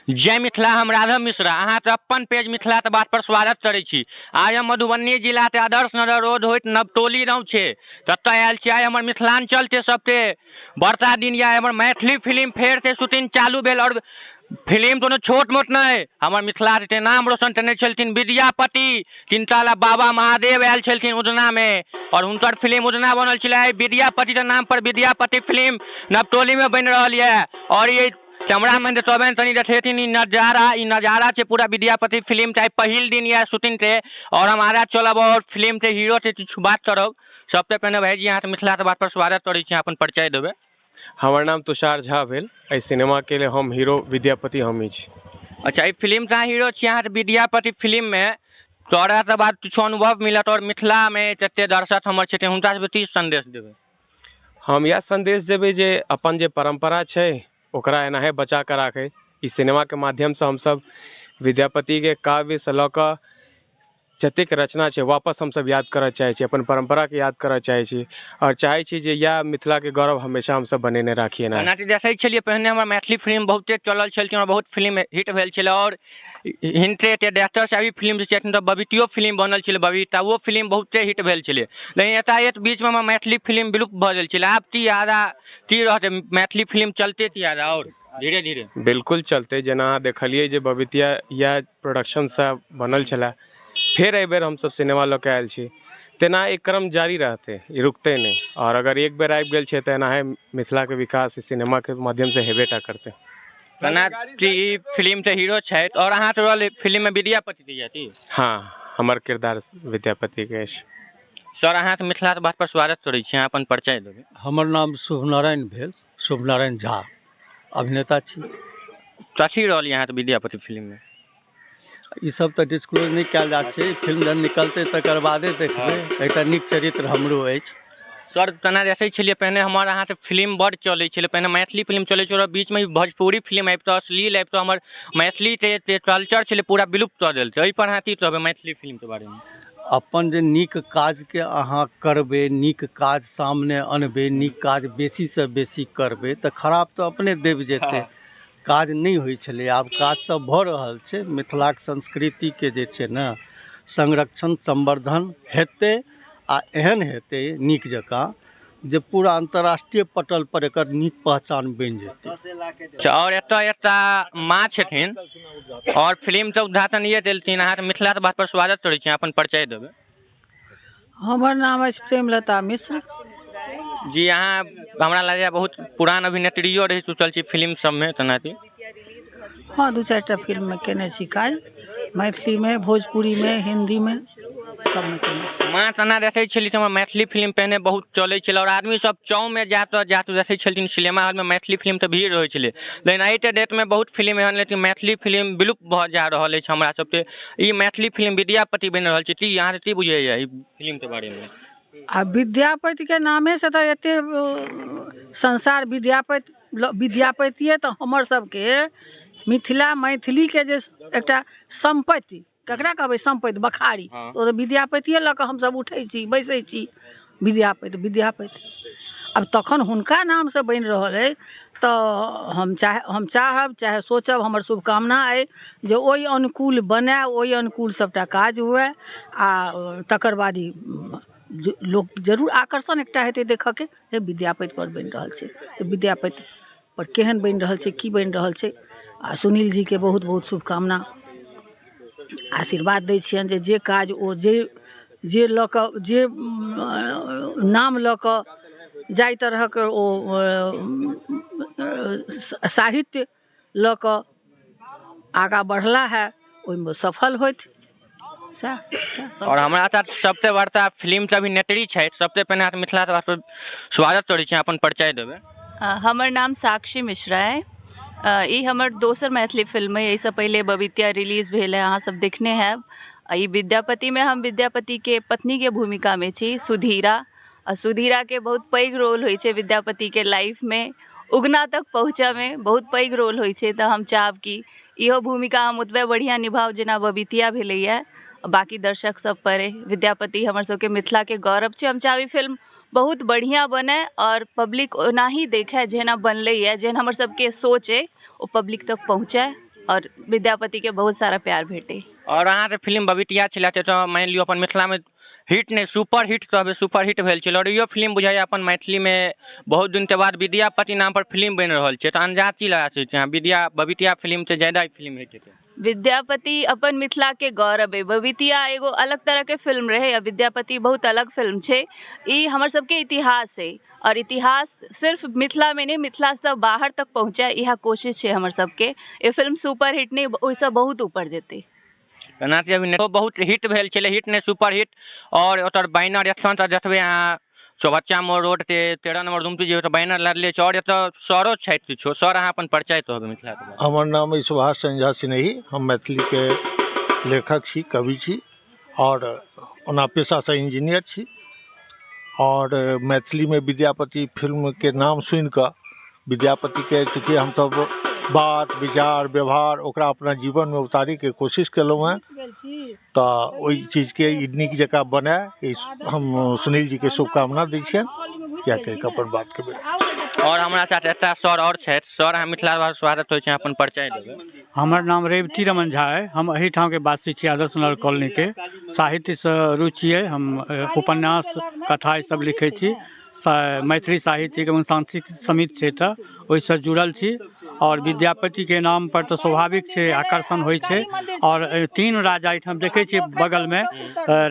जय मिथिला। हम राघव मिश्रा अहाँके अपन पेज मिथिला के बात पर स्वागत करै छी। आइ हम मधुबनी जिलाके आदर्श नगर रोड होइत नवटोली गाँव छै, ततऽ आयल छी। आइ हमर मिथिलाञ्चलके सबके बड़का दिन यऽ। हमर मैथिली फिल्म फेरसँ शूटिंग चालू भेल आओर फिल्म कोनो छोट मोट नहि, हमर मिथिलाके नाम रोशन केने छलखिन विद्यापति, तिनका लए बाबा महादेव आयल छलखिन उदनामे आओर हुनकर फिल्म उदना बनल छलै। विद्यापतिके नाम पर विद्यापति फिल्म नवटोलीमे बनि रहल यऽ आओर ये कैमरामैन जे कहबनि तनी देखेथिन ई नजारा, ई नजारा छै पूरा विद्यापति फिल्म के। आइ पहिल दिन यऽ शूटिंग के आओर हम आगाँ चलब आओर फिल्म के हीरो से किछु बात करब। सबसे पहिने भाईजी अहाँके मिथिला के बात पर स्वागत करै छी, अपन परिचय देबै। हमर नाम तुषार झा भेल। एहि सिनेमाके लेल हम हीरो विद्यापति हमही छी। अच्छा, एहि फिल्म के अहाँ हीरो छी। अहाँके विद्यापति फिल्ममे तोरा बाद किछु अनुभव मिलत आओर मिथिलामे जते दर्शक हमर छथिन हुनका सबके की सन्देश देबै? हम इएह सन्देश देबै जे अपन जे परम्परा छै ओकरा एनाहे बचा कऽ राखै। ई सिनेमाके माध्यमसँ हमसभ विद्यापतिके काव्यसँ लऽ कऽ जतेक रचना छै वापस हमसभ याद करऽ चाहै छी, अपन परम्पराके याद करऽ चाहै छी आओर चाहै छी जे इएह मिथिलाके गौरव हमेशा हमसभ बनेने राखी। एना ओना तऽ देखै छलियै पहिने हमर मैथिली फिल्म बहुते चलल छलखिन आओर बहुत फिल्म हिट भेल छलै आओर हिनके एते डायरेक्टर साहब ई फिल्म जे छथिन तऽ बबीतियो फिल्म बनल छलै, बबीता ओ फिल्म बहुते हिट भेल छलै, लेकिन एकाएक बीचमे हमर मैथिली फिल्म विलुप्त भऽ गेल छलै। आब की आगाँ की रहतै, मैथिली फिल्म चलतै की आगाँ आओर धीरे धीरे? बिल्कुल चलतै। जेना अहाँ देखलियै जे बबीतिया इएह प्रोडक्शनसँ बनल छलै, फेर एहिबेर हमसभ सिनेमा लऽ कऽ आयल छी, तेना ई क्रम जारी रहतै, ई रुकतै नहि। आओर अगर एक बेर आबि गेल छै तऽ एनाहे मिथिलाके विकास ई सिनेमाके माध्यमसँ हेबे टा करतै। केना कि ई फिल्मके हीरो छथि आओर अहाँके रोल फिल्ममे विद्यापतिके यऽ की? हँ, हमर किरदार विद्यापतिके अछि। सर, अहाँके मिथिलाके बात पर स्वागत करै छी, अहाँ अपन परिचय देबै। हमर नाम शुभनारायण भेल, शुभनारायण झा, अभिनेता छी। कथी रोल यऽ अहाँके विद्यापति फिल्ममे? ई सब तऽ डिस्क्लोज नहि कयल जा छै। फिल्म जहन निकलतै तकर बादे देखबै। एकटा नीक चरित्र हमरो अछि। सर, तेना देखै छलियै पहिने हमर अहाँके फिल्म बड्ड चलै छलै, पहिने मैथिली फिल्म चलै छलै, बीचमे ई भोजपुरी फिल्म आबि कऽ अश्लील आबि कऽ हमर मैथिलीके जे कल्चर छलै पूरा विलुप्त कऽ देलकै। एहिपर अहाँ की कहबै मैथिली फिल्मके बारेमे? अपन जे नीक काजके अहाँ करबै, नीक काज सामने अनबै, नीक काज बेसीसँ बेसी करबै तऽ खराब तऽ अपने दबि जेतै। काज नहि होइ छलै, आब काज सब भऽ रहल छै। मिथिलाके संस्कृतिके जे छै ने संरक्षण संवर्धन हेतै आ एहन हेतै नीक जकाँ जे पूरा अन्तर्राष्ट्रीय पटल पर एकर नीक पहचान बनि जेतै। अच्छा, आओर एतऽ एकटा माँ छथिन आओर फिल्मके उद्घाटन ये देलथिन। अहाँके मिथिलाके बात पर स्वागत करै छी, अपन परिचय देबै। हमर नाम अछि प्रेमलता मिश्र। जी, अहाँ हमरा लगैए बहुत पुरान अभिनेत्रियो रहि चुकल छी फिल्म सबमे तेनाकि। हँ, दू चारिटा फिल्ममे केने छी काज, मैथिलीमे, भोजपुरीमे, हिन्दीमे, सबमे केने छी। माँ, तेना देखै छली तऽ हमर मैथिली फिल्म पहिने बहुत चलै छलै आओर आदमी सब चौमे जाकऽ जाकऽ देखै छलखिन, सिनेमा हॉलमे मैथिली फिल्म तऽ भीड़ रहै छलै, लेकिन आइके डेटमे बहुत फिल्म एहन लेकिन मैथिली फिल्म विलुप्त भऽ जा रहल अछि। हमरा सबके ई मैथिली फिल्म विद्यापति बनि रहल छै, की अहाँके की बुझैए ई फिल्मके बारेमे? आ विद्यापतिके नामेसँ तऽ एते संसार विद्यापति विद्यापतिए तऽ हमर सबके मिथिला मैथिलीके जे एकटा सम्पत्ति ककरा कहबै, सम्पत्ति बखारी, ओ तऽ विद्यापतिए लऽ कऽ हमसब उठै छी बैसै छी। विद्यापति विद्यापति आब तखन हुनका नामसँ बनि रहल अइ तऽ हम चाहब चाहे सोचब, हमर शुभकामना अइ जे ओहि अनुकूल बनय, ओहि अनुकूल सभटा काज हुए आ तकर बाद ई लोक जरूर आकर्षण एकटा हेतै देखयके जे विद्यापतिपर बनि रहल छै तऽ विद्यापतिपर केहन बनि रहल छै, की बनि रहल छै। आ सुनील जीके बहुत बहुत शुभकामना आशीर्वाद दै छियनि जे जे काज ओ जे जे लऽ कऽ जे नाम लऽ कऽ जाहि तरहक ओ साहित्य लऽ कऽ आगाँ बढ़ला हे ओहिमे सफल होथि, सएह सएह। आओर हमरा साथ सबसे बड़का फिल्म के अभिनेत्री छथि। सबसे पहिने अहाँके मिथिला से स्वागत करै छी, अपन परिचय देबै। हमर नाम साक्षी मिश्रा अइ। ई हमर दोसर मैथिली फिल्म अइ। एहिसँ पहिले बबितिया रिलीज भेल हँ, अहाँ सब देखने हैब। ई विद्यापतिमे हम विद्यापतिके पत्नीके भूमिकामे छी, सुधीरा। आ सुधीराके बहुत पैघ रोल होइ छै विद्यापतिके लाइफमे, उगना तक पहुँचऽमे बहुत पैघ रोल होइ छै। तऽ हम चाहब कि इहो भूमिका हम ओतबे बढ़िआँ निभाउ जेना बबितिया भेलैए। बाँकी दर्शक सब पर अइ। विद्यापति हमर सबके मिथिलाके गौरव छै। हम चाहब ई फिल्म बहुत बढ़िआँ बनय आओर पब्लिक ओनाही देखय जेना बनलैए, जेहन हमर सबके सोच अइ ओ पब्लिक तक पहुँचय। आओर विद्यापतिके बहुत सारा प्यार भेटै। आओर अहाँके फिल्म बबितिया छलै तऽ मानि लियौ अपन मिथिलामे हिट नहि सुपर हिट कहबै, सुपर हिट भेल छलै। आओर इहो फिल्म बुझाइए अपन मैथिलीमे बहुत दिनके बाद विद्यापति नामपर फिल्म बनि रहल छै, तऽ अन्दाज की लगा सकै छी अहाँ बबितिया फिल्मसँ ज्यादा ई फिल्म हिट हेतै? विद्यापति अपन मिथिलाके गौरव अइ। बबितिया एगो अलग तरहके फिल्म रहै आ विद्यापति बहुत अलग फिल्म छै। ई हमर सबके इतिहास अइ आओर इतिहास सिर्फ मिथिलामे नहि, मिथिलासँ बाहर तक पहुँचै, इएह कोशिश छै हमर सबके। ई फिल्म सुपर हिट नहि, ओहिसँ बहुत ऊपर जेतै। एना कि अभी बहुत हिट भेल छलै, हिट नहि सुपर हिट। आओर ओकर बैनर एखन तक देखबै अहाँ चौबच्चा मोड़ रोडके 13 नम्बर गुमती जेबै तऽ बैनर लगले छै। आओर एतऽ सरो छथि किछो। सर, अहाँ अपन परिचय कहबै मिथिलाके बारे। हमर नाम अछि सुभाष चन्द्र झा सिनेही। हम मैथिलीके लेखक छी, कवि छी आओर ओना पेशासँ इंजीनियर छी। आओर मैथिलीमे विद्यापति फिल्मके नाम सुनिकऽ विद्यापतिके चूँकि हमसभ बात विचार व्यवहार ओकरा अपना जीवनमे उतारैके कोशिश केलहुँ हेँ, तऽ ओहि चीजके ई नीक जकाँ बनय, ई हम सुनील जीके शुभकामना दै छियनि। इएह कहि कऽ अपन बातके विराम। आओर हमरा साथ एकटा सर आओर छथि। सर, अहाँ मिथिला बार स्वागत होइ छै, अपन परिचय देबै। हमर नाम रेवती रमन झा अइ। हम एहिठामके वासी छी, आदर्श नगर कॉलोनीके। साहित्यसँ रुचि अइ, हम उपन्यास कथा ईसब लिखै छी। मैथिली साहित्यिक एवं सांस्कृतिक समिति छै तऽ ओहिसँ जुड़ल छी। आओर विद्यापतिके नामपर तऽ स्वाभाविक छै आकर्षण होइ छै। आओर तीन राजा एहिठाम देखै छियै, बगलमे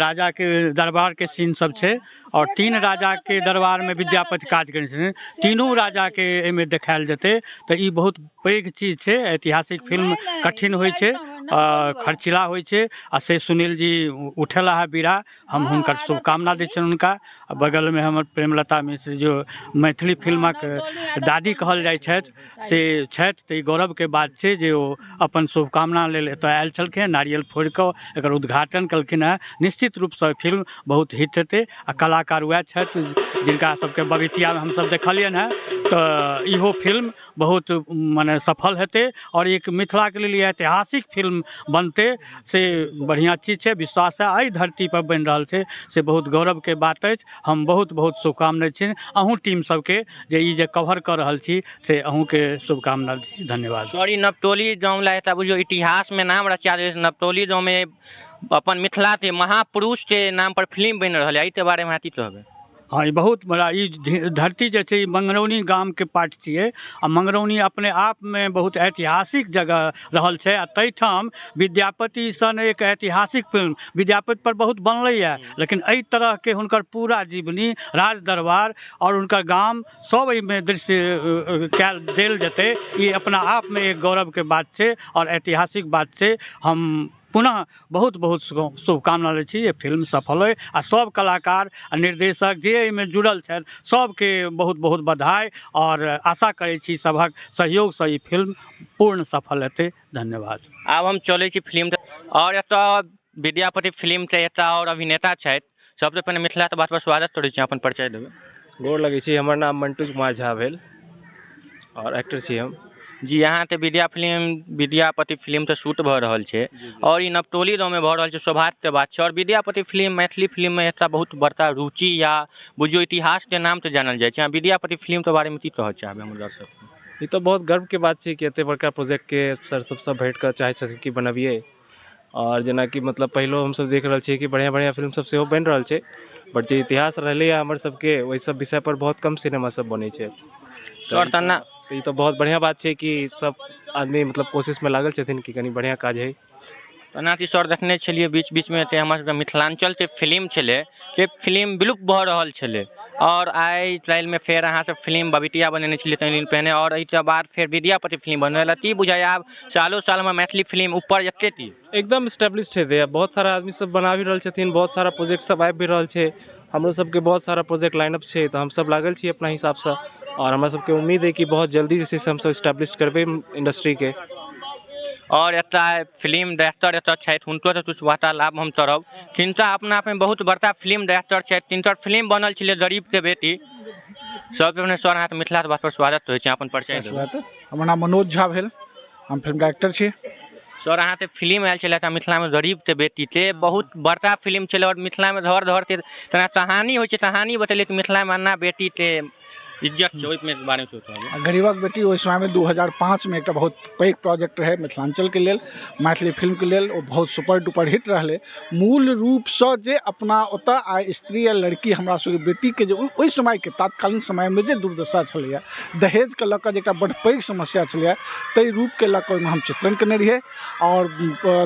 राजाके दरबारके सीन सब छै आओर तीन राजाके दरबारमे विद्यापति काज करै छथिन। तीनू राजाके एहिमे देखायल जेतै तऽ ई बहुत पैघ चीज छै। ऐतिहासिक फिल्म कठिन होइ छै, खर्चिला होइ छै, आ से सुनील जी उठेला है बीड़ा, हम हुनकर शुभकामना दै छियनि हुनका। आ बगलमे हमर प्रेमलता मिश्र, जो मैथिली फिल्मक दादी कहल जाइ छथि, से छथि। तऽ ई गौरवके बात छै जे ओ अपन शुभकामना लेल एतऽ आयल छलखिन, नारियल फोड़ि कऽ एकर उद्घाटन केलखिन हेँ। निश्चित रूपसँ फिल्म बहुत हिट हेतै आ कलाकार उएह छथि जिनका सबके बबितियामे हमसब देखलियनि हेँ, तऽ इहो फिल्म बहुत मने सफल हेतै आओर एक मिथिलाके लेल ई ऐतिहासिक फिल्म बनतै, से बढ़िआँ चीज छै। विश्वास है एहि धरतीपर बनि रहल छै, से बहुत गौरवके बात अछि। हम बहुत बहुत शुभकामना छी अहूँ टीम सबके जे ई जे कवर कऽ रहल छी, से अहूँके शुभकामना छी। धन्यवाद। सॉरी, नवटोली गाँव ला एकटा बुझियौ इतिहासमे नाम रचा देल। नवटोली गाँवमे अपन मिथिलाके महापुरुषके नाम पर फिल्म बनि रहल है, एहिके बारेमे अहाँ की कहबै? हँ, ई बहुत बड़ा ई धरती जे छै, ई मंगरौनी गामके पार्ट छियै आ मंगरौनी अपने आपमे बहुत ऐतिहासिक जगह रहल छै। आ ताहिठाम विद्यापति सन एक ऐतिहासिक फिल्म विद्यापति पर बहुत बनलैए, लेकिन एहि तरहके हुनकर पूरा जीवनी, राज दरबार आओर हुनकर गाम सब एहिमे दृश्य कयल देल जेतै, ई अपना आपमे एक गौरवके बात छै आओर ऐतिहासिक बात छै। हम पुनः बहुत बहुत शुभकामना लै छी जे फिल्म सफल होइ आ सब कलाकार आ निर्देशक जे एहिमे जुड़ल छथि सबके बहुत बहुत बधाइ आओर आशा करै छी सभक सहयोगसँ ई फिल्म पूर्ण सफल हेतै। धन्यवाद। आब हम चलै छी फिल्म आओर एतऽ विद्यापति फिल्मके एकटा आओर अभिनेता छथि। सबसँ पहिने मिथिलाके बात पर स्वागत करै छी, अपन परिचय देबै। गोर लगै छी, हमर नाम मंटू कुमार झा भेल आओर एक्टर छी हम। जी, अहाँके विद्यापति फिल्म तऽ शूट भऽ रहल छै आओर ई नवटोली गाँवमे भऽ रहल छै, सौभाग्यके बात छै। आओर विद्यापति फिल्म मैथिली फिल्ममे एकटा बहुत बड़का रुचि या बुझियौ इतिहासके नामसँ जानल जाइ छै। अहाँ विद्यापति फिल्मके बारेमे की कहऽ चाहबै हमर दर्शकके? ई तऽ बहुत गर्वके बात छै कि एते बड़का प्रोजेक्टके सर सब भेट कऽ चाहै छथिन कि बनबियै। आओर जेनाकि मतलब पहिलो हमसब देख रहल छियै कि बढ़िआँ बढ़िआँ फिल्म सब सेहो बनि रहल छै, बट जे इतिहास रहलैए हमर सबके ओहि सब विषयपर बहुत कम सिनेमा सब बनै छै। सर तऽ ना तऽ ई तऽ बहुत बढ़िआँ बात छै कि सब आदमी मतलब कोशिशमे लागल छथिन कि कनि बढ़िआँ काज होइ। ओनाकि सर देखने छलियै बीच बीचमे तऽ हमर सबके मिथिलाञ्चलके फिल्म छलै से फिल्म विलुप्त भऽ रहल छलै आओर आइ काल्हिमे फेर अहाँ सब फिल्म बबितिया बनेने छलियै कनि दिन पहिने आओर एहिके बाद फेर विद्यापति फिल्म बनल। की बुझाइए आब सालो सालमे मैथिली फिल्म ऊपर जेतै की? एकदम स्टेब्लिश हेतै। बहुत सारा आदमी सब बना भी रहल छथिन, बहुत सारा प्रोजेक्ट सब आबि भी रहल छै। हमरो सबके बहुत सारा प्रोजेक्ट लाइनअप छै, तऽ हमसब लागल छी अपना हिसाबसँ आओर हमरा सबके उम्मीद अइ कि बहुत जल्दी जे छै से हमसब स्टेब्लिश करबै इंडस्ट्रीके। आओर एकटा फिल्म डायरेक्टर एतऽ छथि, हुनको किछु वार्तालाप हम करब। तिनका अपना आपमे बहुत बड़का फिल्म डायरेक्टर छथि, तिनकर फिल्म बनल छलै गरीबके बेटी। सबसँ पहिने सर अहाँके मिथिलाके बात पर स्वागत होइ छै, अपन परिचय देबै। हमर नाम मनोज झा भेल, हम फिल्म डायरेक्टर छी। सर, अहाँके फिल्म आयल छलै तऽ मिथिलामे गरीबके बेटी ते बहुत बड़का फिल्म छलै आओर मिथिलामे घर घरके तेना कहानी होइ छै, कहानी बतेलै कि मिथिलामे अन्ना बेटी ते इज्जत छै, ओहिमे बारेमे सेहो कहबै। आ गरीबक बेटी ओहि समयमे 2005मे एकटा बहुत पैघ प्रोजेक्ट रहै मिथिलाञ्चलके लेल, मैथिली फिल्मके लेल। ओ बहुत सुपर डुपर हिट रहलै। मूल रूपसँ जे अपना ओतऽ आइ स्त्री या लड़की, हमरा सबके बेटीके जे ओहि समयके तात्कालीन समयमे जे दुर्दशा छलैए, दहेजके लऽ कऽ जे एकटा बड्ड पैघ समस्या छलैए, ताहि रूपके लऽ कऽ ओहिमे हम चित्रण केने रहियै आओर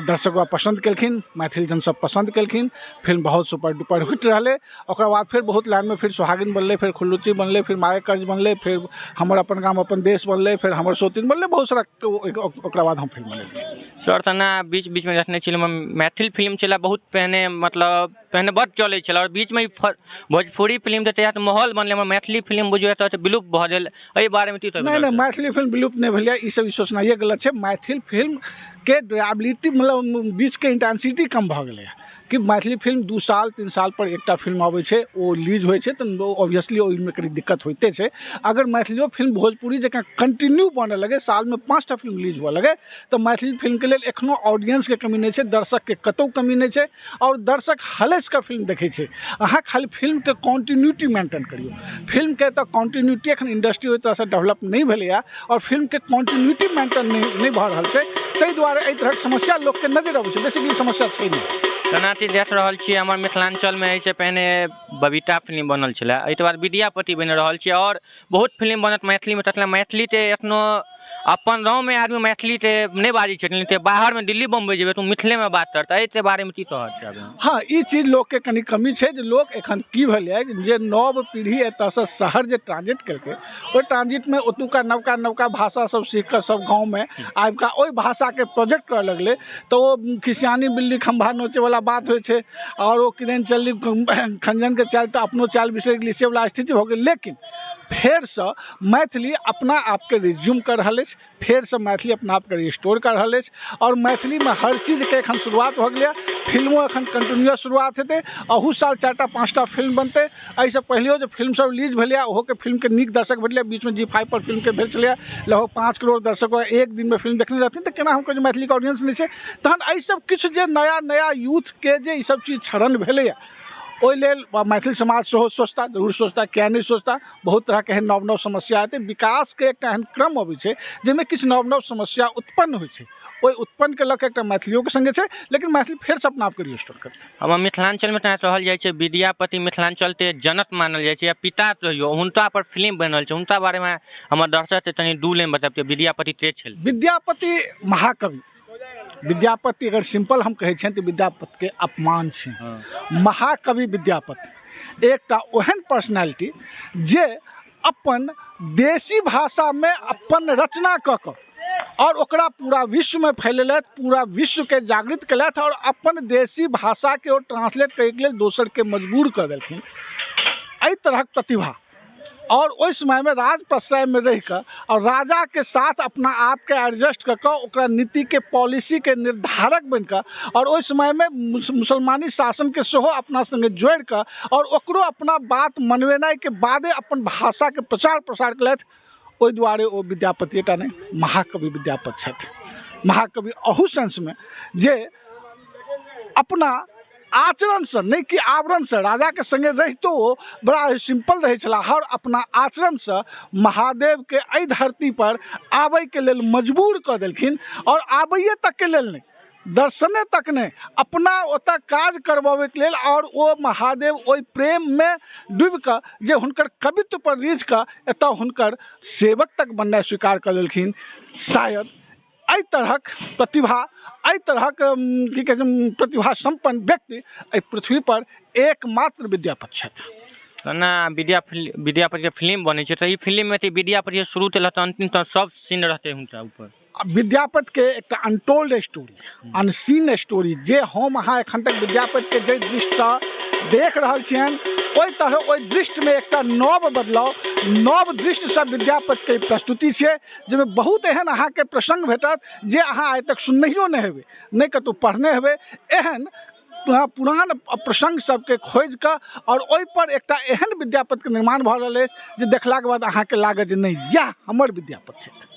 दर्शक ओकरा पसन्द केलखिन, मैथिल जनसब पसन्द केलखिन। फिल्म बहुत सुपर डुपर हिट रहलै। ओकरा बाद फेर बहुत लाइनमे फेर सोहागिन बनलै, फेर खुल्लुची बनलै, फेर मायक कर्ज बनलै, फेर हमर अपन गाम अपन देश बनलै, फेर हमर सौतिन बनलै। बहुत सारा ओकरा बाद हम फिल्म बनेलियै। सर, तेना बीच बीचमे देखने छलियै, मैथिल फिल्म छलै बहुत पहिने, मतलब पहिने बड्ड चलै छलै आओर बीचमे ई भोजपुरी फिल्म जे तहियासँ माहौल बनलै, हमर मैथिली फिल्म बुझियौ एतऽ विलुप्त भऽ गेल। एहि बारेमे की कहबै? नहि नहि, मैथिली फिल्म विलुप्त नहि भेलै, ई सब ई सोचनाइए गलत छै। मैथिल फिल्मके ड्राबिलिटी, मतलब बीचके इंटेंसिटी कम भऽ गेलैए कि मैथिली फिल्म 2 साल 3 साल पर एकटा फिल्म अबै छै, ओ रिलीज होइ छै, तऽ ऑब्वियसली ओहिमे कनि दिक्कत होइते छै। अगर मैथिलियो फिल्म भोजपुरी जकाँ कंटिन्यू बनऽ लगै, सालमे 5टा फिल्म रिलीज हुअ लगै, तऽ मैथिली फिल्मके लेल एखनो ऑडियंसके कमी नहि छै, दर्शकके कतहु कमी नहि छै आओर दर्शक हलसि कऽ फिल्म देखै छै। अहाँ खाली फिल्मके कॉन्टिन्यूटी मेंटेन करियौ। फिल्मके तऽ कॉन्टिन्यूटी एखन इंडस्ट्री ओहि तरहसँ डेवलप नहि भेलैए आओर फिल्मके कॉन्टिन्यूटी मेंटेन नहि भऽ रहल छै, ताहि दुआरे एहि तरहक समस्या लोकके नजरि अबै छै। बेसिकली समस्या छै नहि। तेनाही देख रहल छियै, हमर मिथिलाञ्चलमे एहिसँ पहिने बबीता फिल्म बनल छलै, एहिके बाद विद्यापति बनि रहल छै आओर बहुत फिल्म बनत मैथिलीमे। तखन मैथिली तऽ एखनो अपन गाँवमे आदमी मैथिली तऽ नहि बाजै छथिन, तऽ बाहरमे दिल्ली बम्बइ जेबै तऽ ओ मिथिलेमे बात करतै। एहिके बारेमे की कहऽ चाहबै? हँ, ई चीज लोकके कनि कमी छै जे लोक एखन की भेलै जे नव पीढ़ी एतऽसँ शहर जे ट्रांजिट केलकै, ओहि ट्रांजिटमे ओतुका नवका नवका भाषा सब सीख कऽ सब गाँवमे आबि कऽ ओहि भाषाके प्रोजेक्ट करऽ लगलै, तऽ ओ खिसियानी बिल्ली खम्भा नोचैवला बात होइ छै आओर ओ किदैन चलली खञ्जनके चालि तऽ अपनो चालि बिसरि गेली, से वला स्थिति भऽ गेल। लेकिन फेरसँ मैथिली अपना आपके रिज्यूम कऽ रहल अछि, फेरसँ मैथिली अपना आपके रिस्टोर कऽ रहल अछि आओर मैथिलीमे हर चीजके एखन शुरुआत भऽ गेलैए। फिल्मो एखन कंटिन्यूअस शुरुआत हेतै, अहू साल 4टा 5टा फिल्म बनतै। एहिसँ पहिलेओ जे फिल्म सब रिलीज भेलैए ओहोके फिल्मके नीक दर्शक भेटलै। बीचमे G5 पर फिल्मके भेल छलैए, लगभग 5 करोड़ दर्शक एक दिनमे फिल्म देखने रहथिन, तऽ केना हम कहै जे मैथिलीके ऑडियंस नहि छै? तहन एहिसब किछु जे नया नया यूथके जे ईसब चीज क्षरण भेलैए, ओहि लेल मैथिल समाज सेहो सोचता, जरूर सोचता, किया नहि सोचता। बहुत तरहके एहन नव नव समस्या एतै। विकासके एकटा एहन क्रम अबै छै जाहिमे किछु नव नव समस्या उत्पन्न होइ छै, ओहि उत्पन्नके लऽ कऽ एकटा मैथिलियोके सङ्गे छै, लेकिन मैथिली फेरसँ अपना आपके रिस्टोर करतै। हमर मिथिलाञ्चलमे तेना कहल जाइ छै, विद्यापति मिथिलाञ्चलके जनक मानल जाइ छै या पिता कहियौ, हुनका पर फिल्म बनल छै। हुनका बारेमे हमर दर्शकके तनि दू लाइन बताबियौ, विद्यापति के छल? विद्यापति महाकवि विद्यापति, अगर सिंपल हम कहै छियनि तऽ विद्यापतिके अपमान छै। महाकवि विद्यापति एकटा ओहन पर्सनालिटी जे अपन देशी भाषामे अपन रचना कऽ कऽ आओर ओकरा पूरा विश्वमे फैलेलथि, पूरा विश्वके जागृत केलथि आओर अपन देशी भाषाके ओ ट्रांसलेट करैके लेल दोसरके मजबूर कऽ देलखिन। एहि तरहक प्रतिभा आओर ओहि समयमे राज प्रश्रयमे रहिकऽ आओर राजाके साथ अपना आपके एडजस्ट कऽ कऽ ओकरा नीतिके पॉलिसीके निर्धारक बनिकऽ आओर ओहि समयमे मुसलमानी शासनके सेहो अपना सङ्गे जोड़िकऽ आओर ओकरो अपना बात मनबेनाइके बादे अपन भाषाके प्रचार प्रसार केलथि। ओहि दुआरे ओ विद्यापतिए टा नहि, महाकवि विद्यापति छथि। महाकवि अहू सेंसमे जे अपना आचरणसँ, नहि कि आवरणसँ, राजाके सङ्गे रहितो ओ बड़ा सिम्पल रहै छलाह, हर अपना आचरणसँ महादेवके एहि धरतीपर आबैके लेल मजबूर कऽ देलखिन। आओर आबैए तकके लेल नहि, दर्शने तक नहि, अपना ओतऽ काज करबबैके लेल, आओर ओ महादेव ओहि प्रेममे डूबिकऽ जे हुनकर कवित्वपर रिझिकऽ एतऽ हुनकर सेवक तक बननाइ स्वीकार कऽ लेलखिन। शायद एहि तरहक प्रतिभा, एहि तरहक की कहै छै, प्रतिभा सम्पन्न व्यक्ति एहि पृथ्वीपर एकमात्र विद्यापति छथि। ओना विद्यापतिके फिल्म बनै छै तऽ ई फिल्ममे तऽ विद्यापति शुरू से लऽ कऽ अन्तिम तक सब सीन रहतै हुनका ऊपर। आ विद्यापतिके एकटा अनटोल्ड स्टोरी, अनसीन स्टोरी, जे हम अहाँ एखन तक विद्यापतिके जाहि दृष्टिसँ देख रहल छियनि ओहि तरह ओहि दृष्टिमे एकटा नव बदलाव, नव दृष्टिसँ विद्यापतिके प्रस्तुति छियै, जाहिमे बहुत एहन अहाँके प्रसङ्ग भेटत जे अहाँ आइ तक सुननहियो नहि हेबै, नहि कतहु पढ़ने हेबै। एहन पुरान प्रसङ्ग सबके खोजि कऽ आओर ओहिपर एकटा एहन विद्यापतिके निर्माण भऽ रहल अछि जे देखलाके बाद अहाँके लागत जे नहि, इएह हमर विद्यापति छथि।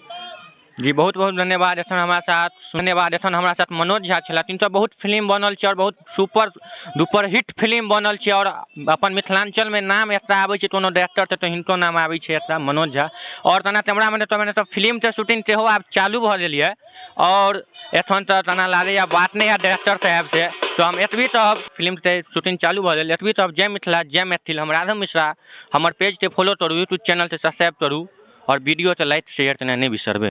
जी बहुत बहुत धन्यवाद। एखन हमरा साथ धन्यवाद। एखन हमरा साथ मनोज झा छलाह, तिनकर बहुत फिल्म बनल छै और बहुत सुपर डुपर हिट फिल्म बनल छै और अपन मिथिलांचलमे नाम एतऽ आबै छै कोनो डायरेक्टर तऽ हिनको नाम आबै छै एतऽ मनोज झा। और तेना कैमरामैन तऽ फिल्मके शूटिंग सेहो आब चालू भऽ गेल यऽ और एखन तऽ तेना लागैए बात नहि हैत डायरेक्टर साहेबसँ, तऽ हम एतबी कहब फिल्मके शूटिंग चालू भऽ गेल, एतबी कहब जय मिथिला जय मैथिल। हम राघव मिश्रा, हमर पेजके फॉलो करू, यूट्यूब चैनलके सब्सक्राइब करू और वीडियोके लाइक शेयर केनाइ नहि बिसरबै।